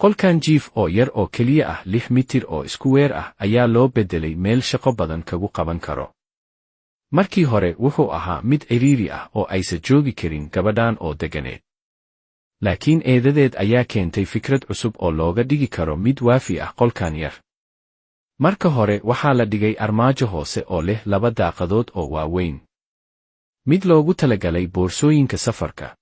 Qolkan jiif oo yar oo keliya ah 6 mitir oo isku weer ah ayaa loo beddelay meel shaqo badan kagu qaban karo. Markii hore wuxuu ahaa mid ciriiri ah oo aysa joogi karin gabadhan oo deganeed. Laakiin eedadeed ayaa keentay fikrad cusub oo looga dhigi karo mid waafi ah qolkan yar. Marka hore waxaa la dhigay armaajo hoose oo leh laba daaqadood oo waaweyn. Mid loogu talagalay boorsooyinka safarka,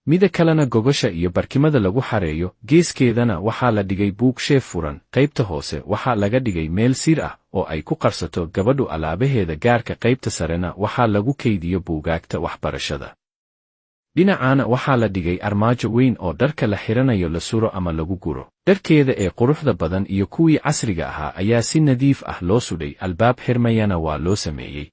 mida kalena gogosha iyo barkimada lagu xareeyo. Geeskeedana waxaa la dhigay bookshelf furan. Qaybta hoose waxaa laga dhigay meel sir ah oo ay ku qarsato gabadhu alaabaheeda gaarka. Qaybta sarena waxaa lagu kaydiyo buugaagta waxbarashada. Dhinacaana waxaa la dhigay armaajo weyn oo dharka la xiranayo la suro ama lagu guro. Dharkeeda ee quruxda badan iyo kuwii casriga ahaa ayaa si nadiif ah loo sudhay, albaab xirmayana waa loo sameeyey.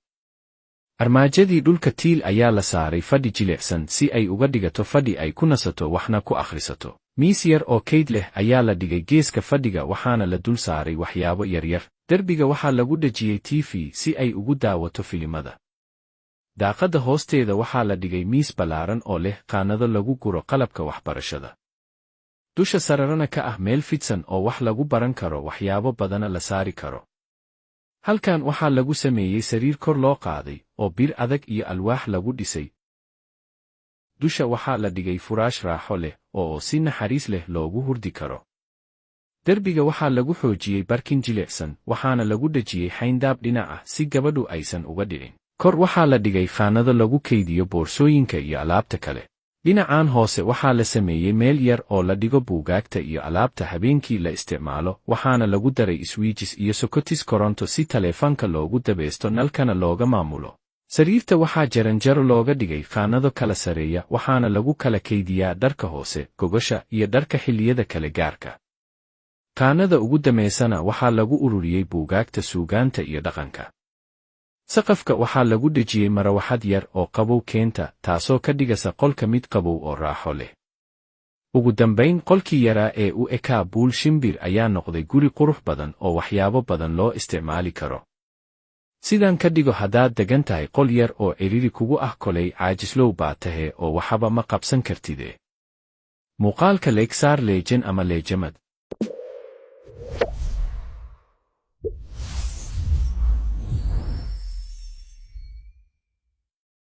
Armaajadii dhulka tiil ayaa la saaray fadhi jilicsan si ay uga dhigato fadhi ay ku nasato, waxna ku akhrisato. Miis yar oo kayd leh ayaa la dhigay geeska fadhiga, waxaana la dul saaray waxyaabo yaryar. Derbiga waxaa lagu dhejiyey TV si ay ugu daawato filimada. Daaqadda hoosteeda waxaa la dhigay miis ballaaran oo leh qaanado lagu guro qalabka waxbarashada. Dusha sararana ka ah meel fidsan oo wax lagu baran karo, waxyaabo badana la saari karo. Halkan waxaa lagu sameeyey sariir kor loo qaaday oo bir adag iyo alwaax lagu dhisay. Dusha waxaa la dhigay furaash raaxo leh oo si naxariis leh loogu hurdi karo. Derbiga waxaa lagu xoojiyey barkin jilicsan, waxaana lagu dhejiyey xayndaab dhinac ah si gabadhu aysan uga dhicin. Kor waxaa la dhigay khaanado lagu kaydiyo boorsooyinka iyo alaabta kale. Dhinacan hoose waxaa la sameeyey meel yar oo la dhigo buugaagta iyo alaabta habeenkii la isticmaalo, waxaana lagu daray switches iyo sockets koronto si taleefanka loogu dabaysto, nalkana looga maamulo. Sariirta waxaa jaranjaro looga dhigay khaanado kala sareeya, waxaana lagu kala kaydiyaa dharka hoose, gogosha iyo dharka xilliyada kale gaarka. Khaanada ugu dameysana waxaa lagu ururiyey buugaagta suugaanta iyo dhaqanka. Saqafka waxaa lagu dhejiyey marawaxad yar oo qabow keenta, taasoo ka dhigasa qolka mid qabow oo raaxo leh. Ugu dambayn, qolkii yaraa ee u ekaa buul shimbir ayaa noqday guri qurux badan oo waxyaabo badan loo isticmaali karo. Sidaan ka dhigo haddaad degan tahay qol yar oo cidhiri kugu ah. Kolay caajislow baa tahee oo waxaba ma qabsan kartide. Muuqaalka like saar, legend ama legend.